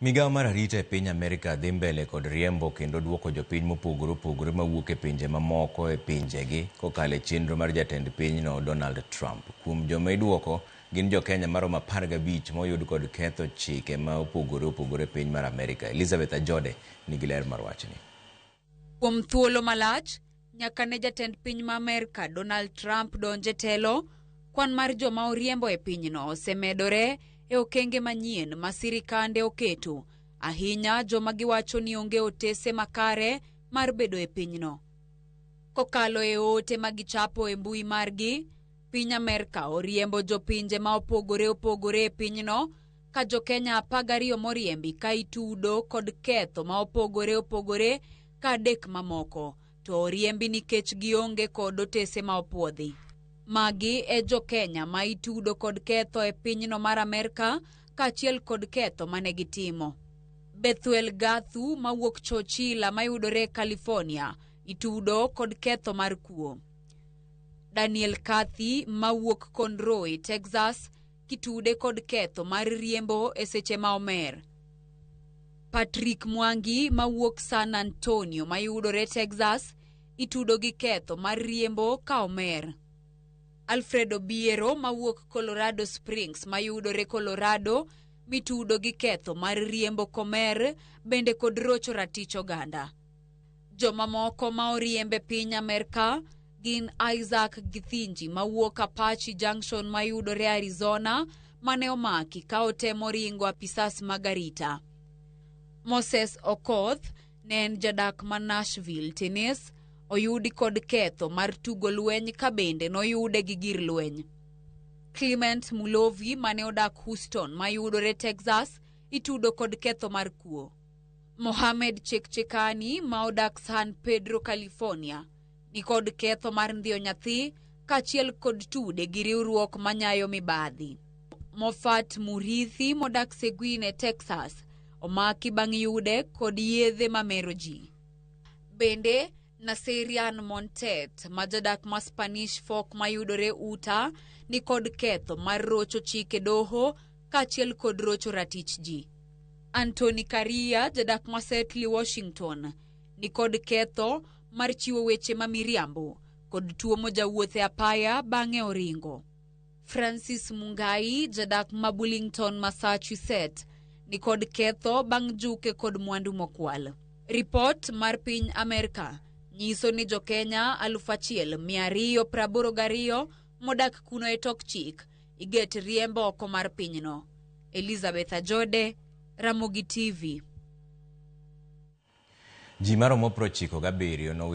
Migawo mar arita e piny Amerka dhi mbele kod riembo kendo duoko jopiny mopogore opogore mawuok e pinje mamoko e pinjegi kokalo e chenro mar jatend pinyno Donald Trump. Kuom joma iduoko gin jokenya maromo 15 moyud kod ketho chike ma opogore opogore e piny mar Amerka. Elizabeth Ajode nigi ler mar wachni. Kuom thuolo malach, nyaka ne jatend piny ma Amerka Donald Trump donj e telo, kwan mar joma oriembo e pinyno osemedore e okenge manyien ma sirikande oketo, ahinya joma giwacho ni onge otese makare mar bedo e pinyno. Kokalo e ote ma gichapo e mbui margi, piny Amerka oriembo jopinje ma opogore opogore e pinyno ka jokenya 12 moriembi ka itudo kod ketho ma opogore opogore ka adek mamoko to oriembi nikech gionge kod otese ma opuodhi. Magi e jokenya ma itudo kod ketho e pinyno mar Amerka kaachiel kod ketho mane gitimo. Bethuel Gathu mawuok Chowchilla mayudore California itudo kod ketho mar kuo. Daniel Cathy mawuok Conroe, Texas kitude kod ketho mar riembo e seche ma omer. Patrick Mwangi mawuok San Antonio mayudore Texas itudo gi ketho mar riembo ka omer. Alfredo Biero mawuok Colorado Springs mayudore Colorado mitudo gi ketho mar riembo komer bende kod rocho ratich oganda. Jomamoko ma oriembe piny Amerka gin Isaac Githinji mawuok Apache Junction mayudore Arizona mane omaki ka otemo ringo apisas mag arita. Moses Okoth ne en jadak ma Nashville, Tennessee, oyudi kod ketho mar tugo lweny ka bende noyude gi gir lweny. Clement Mulovi mane odak Houston mayudore Texas itudo kod ketho mar kuo. Mohamed Chekchekani ma odak San Pedro, California nikod ketho mar ndhiyo nyathi kaachiel kod tude gi riwruok manyayo mibadhi. Mofat Murithi modak Seguin e Texas omaki bang' yude kod yedhe mamero ji. Bende Naserian Montet ma jadak ma Spanish Fork mayudore Utah ni kod ketho mar rocho chike doho kaachiel kod rocho ratich ji. Anthony Karia jadak ma Seattle, Washington ni kod ketho mar chiwo weche ma miriambo kod tuomo jawuoth e apaya bang'e oringo. Francis Mungai jadak ma Burlington, Massachusetts ni kod ketho bang' juke kod mwandu mokwal. Ripot mar piny Amerka nyiso ni jokenya 1282 modak kuno e tok chik iget riembo oko mar pinyno. Elizabeth Ajode, Ramogi TV. Ji maromo 97 nowito